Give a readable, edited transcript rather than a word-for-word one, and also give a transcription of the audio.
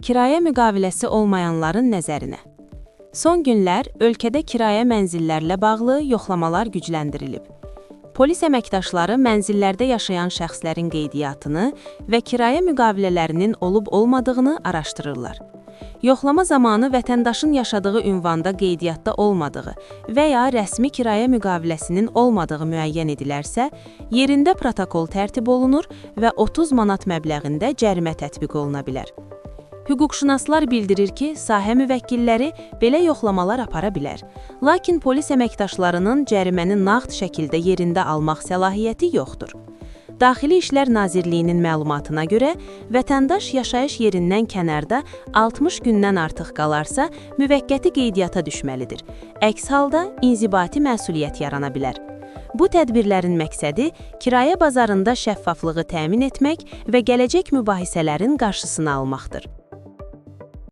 Kirayə müqaviləsi olmayanların nəzərinə. Son günlər ölkədə kirayə mənzillərlə bağlı yoxlamalar gücləndirilib. Polis əməkdaşları mənzillərdə yaşayan şəxslərin qeydiyyatını və kirayə müqavilələrinin olub-olmadığını araşdırırlar. Yoxlama zamanı vətəndaşın yaşadığı ünvanda qeydiyyatda olmadığı və ya rəsmi kirayə müqaviləsinin olmadığı müəyyən edilərsə, yerində protokol tərtib olunur və 30 manat məbləğində cərimə tətbiq oluna bilər. Hüquqşünaslar bildirir ki, sahə müvəkkilləri belə yoxlamalar apara bilər. Lakin polis əməkdaşlarının cəriməni nağd şəkildə yerində almaq səlahiyyəti yoxdur. Daxili İşlər Nazirliyinin məlumatına görə, vətəndaş yaşayış yerindən kənarda 60 gündən artıq qalarsa, müvəqqəti qeydiyyata düşməlidir. Əks halda inzibati məsuliyyət yarana bilər. Bu tədbirlərin məqsədi kirayə bazarında şəffaflığı təmin etmək və gələcək mübahisələrin qarşısını almaqdır.